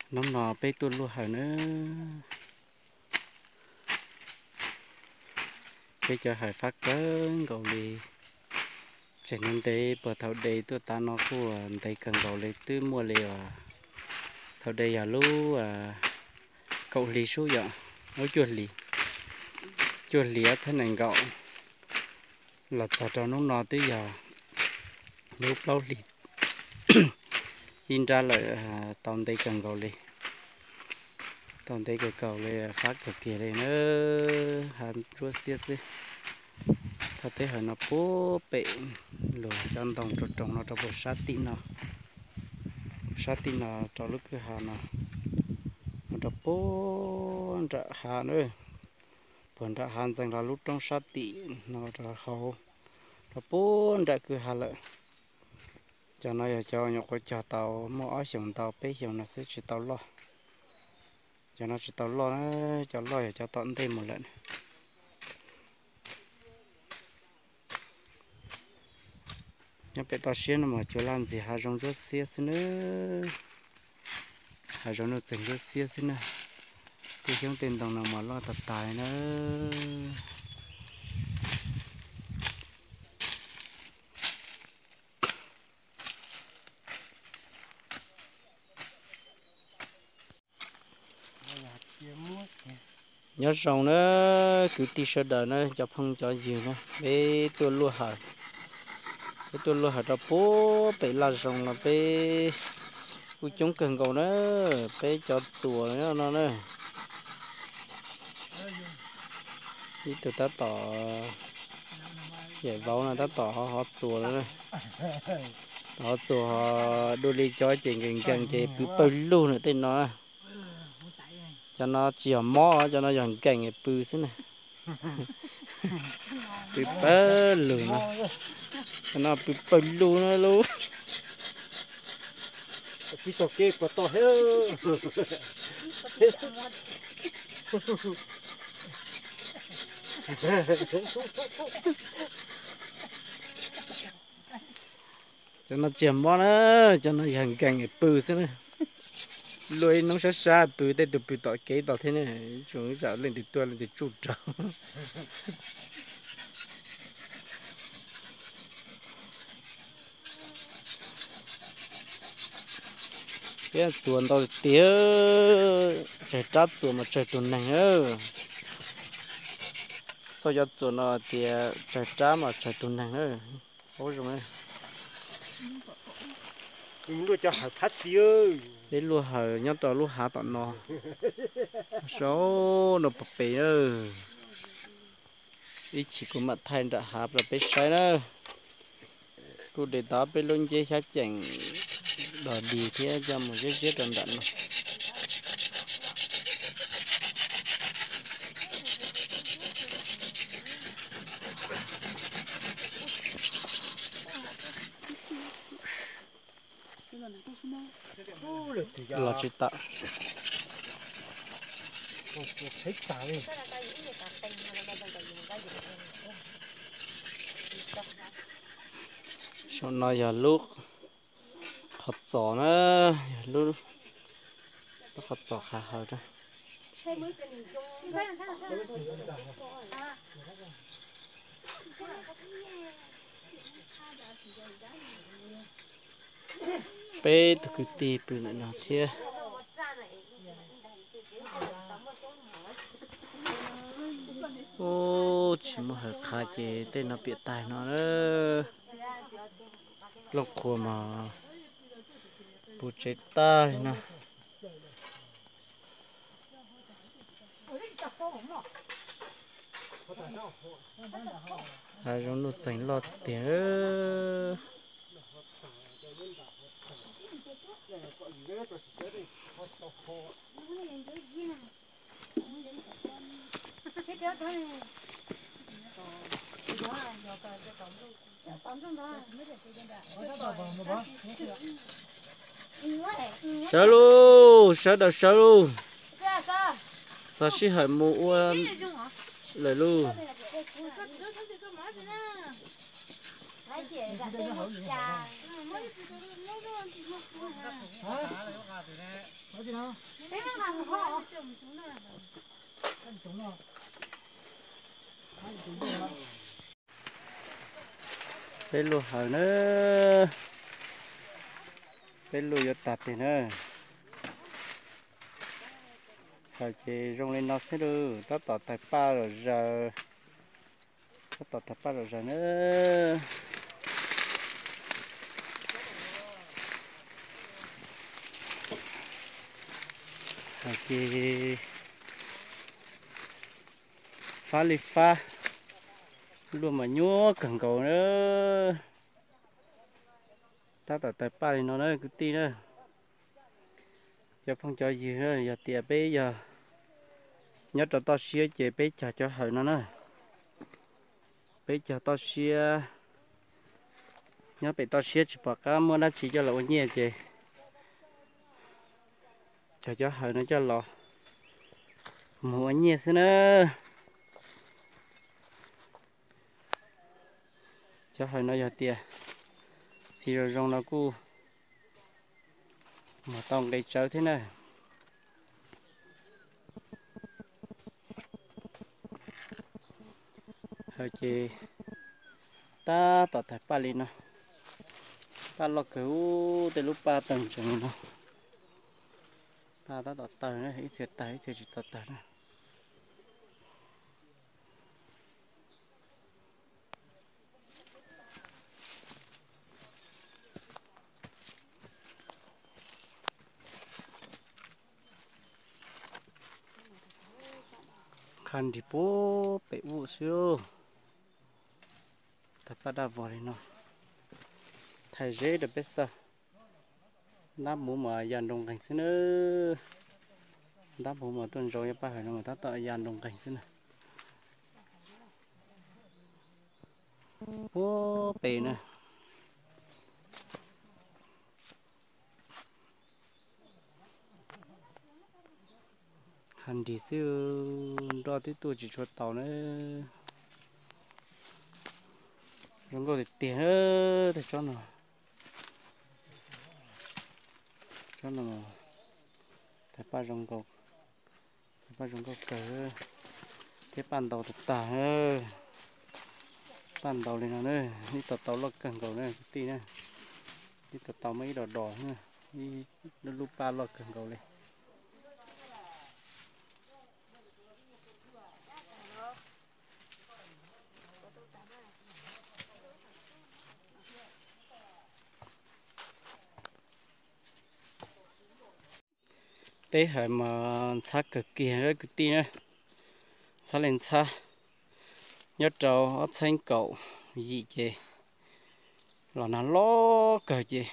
Hnub no peb tuaj luaj hawm na. Peb cov hawm fab kawg nkaus li. Tseem ntev, puag thaum de tuaj tav no kuj ntev kawg nkaus li, twb muaj li uas thaum de yog lub kaum hli sub yom, lub cuaj hli, cuaj hli ob txhiab nees nkaum los txog rau hnub no twb yog lub plaub hli ib nrab lawm. Tau ntev kawg nkaus li, tau ntev kawg nkaus li, fab kawg kiag li na. Hav ntsuab xiab xwb. Thaj teb hawm no puag pem luag cov ntoo rau roos no rau puag sab tim no, sab tim no rau lub kwj ha no, rau puag nram hav na, puag nram hav ntxees los lub roob sab tim no rau hauv, rau puag nram kwj ha lawm. Cov no yog cov nyuam qhuav cog tau muaj ob xyoos ntau peb xyoos no xwb tsis tau loj. Cov no tsis tau loj na, cov loj yog cov tom ntej mus lawm. Nyob pem toj siab no mas cuag laj ntxiag hav zoov ntsuab xiab xwb na, hav zoov nuj txeeg ntsuab xiab xwb na. Tej xyoob tej ntoo no mas loj tas tas na. Nyob zoo na kwv tij sawv daws na, cov phooj cov ywg na, peb tuaj luaj hawm, peb tuaj luaj hawm rau puag pem laj zoov los peb kuj coob kawg nkaus na, peb cov txuas no na. Ib tug tab tom yawm vauv no tab tom hov txuas no, hov txuas dua li cov ces nkees nkees ces pw pawg lug na tej no. Cov no tsis yog mob, cov no yog nkees pw xwb na. Pw pawg lug no, cov no pw pawg lug no lub. Cov no tsis yog mob na, cov no yog nkees pw xwb na. Luaj ib hnub sab sab pw, tej tus pw tom kev tod thiab ne, tsuas zam leej twg tuaj leej twg tsuj rau. Peb txuas ntau tiag, tsawg rab txuas mas tsawg tus neeg. Txoj cov txuas no tias tsawg rab mas tsawg tus neeg na. Paub zoo. Peb luaj hawm nyob rau lub hav tom no, saum no pem pem na. Ib chim kuv mam thaij nram hav rau peb saib na. Kuj de tau peb lub nceb xyab ceem dog dig thiab coj mus ziab ziab rau nram no. Los tsis tawm. Saum no yog lub qhov txos na, yog lub, lub qhov txos qhav hawm na. Peb tug kwv tij pw ntawm no thiab. Ub, tsis muaj hawm qhav ces tej no piam tag no na. Looj qhuav mas puv tsev tag li no. Hav zoov nuj txeeg loj tiag. Sawv lauj, sawv daws sawv lauj. Txog sij hawm mus ua lawm lauj. Peb luaj hawm na, peb luaj yuav tag tes na. Hawm ces zoo li no xwb lauj, tab tom tawg paj zom zaws, tab tom tawg paj zom zaws na. Hawm ces fab li fab, luaj mas nyuaj kawg nkaus na. Tab tom tawg paj li no na kwv tij na. Cov phooj cov ywg, yog tias peb yog nyob rau toj siab ces peb cog cov hawm no na. Peb cog toj siab, nyob pem toj siab tsis pom qab muab dab tsi coj los ua nyiaj ces cog cov hawm no coj los mus ua nyiaj xwb na. Cov hawm no yog tias txiv zoo zoo no kuj muag tau nqe tsawv thiab na. Hawm ces tab tom tawg paj li no, paj loj kawg, ub, tej lub paj tawg ntsees li no. Paj tab tom tawg na, ib txhia tawg ib txhia tsis tau tawg na. Qha nrig puag pem ub xwb. Tawg paj daj vog li no, thaij ze rau peb xauj. Ntab npuv mas ya nroo nqeeg xwb na. Ntab npuv mas tuaj ntsaus yog paj hawm no mas tab tom ya nroo nqeeg xwb na. Puag pem na. Qha nrig xwb, nroj twb tuaj tsis tshua taus na. Zoo nkauj tiag tiag na, tej tsob no. Tsob no tawg paj zoo nkauj, tawg paj zoo nkauj kawg, thiab paj ntaus tag tag. Paj ntaus li no na, ib tau tau loj kawg nkaus na kwv tij na. Ib tau tau muaj ib dos dos, ib lub lub paj loj kawg nkaus li. Teb hawm mas ntxhab kawg kiag kwv tij na, ntxhab li ntxhab. Nyob rau ob txhiab kaum yim ces los nag loj kawg ces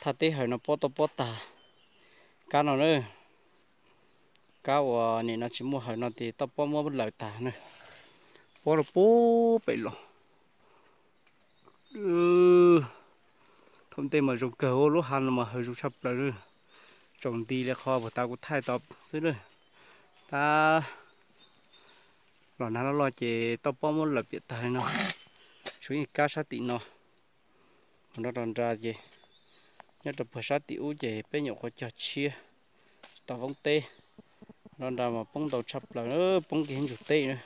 thaj teb hawm no pob tau pob tag kab no na. Kab uas nim no tsis muaj hawm no ces toj pob muab lawm tag na. Pob rau puag pem los. Thaum ntej mas zoo kawg, lub hav no mas hawm zoo tshaj plaws na. Tsaus nti li qhov puag ta kuv thaij tau xwb na. Tab los nag loj loj ces toj pob muab lawm piam tag li no. Tshuav ib kab sab tim no. Nrog rau nra ces nyob rau puag sab tim ub ces peb nyuam qhuav cog tshiab tsis tau poob teb. Nrog nra mas poob ntau tshaj plaws, poob kiag ib ntsug teb na.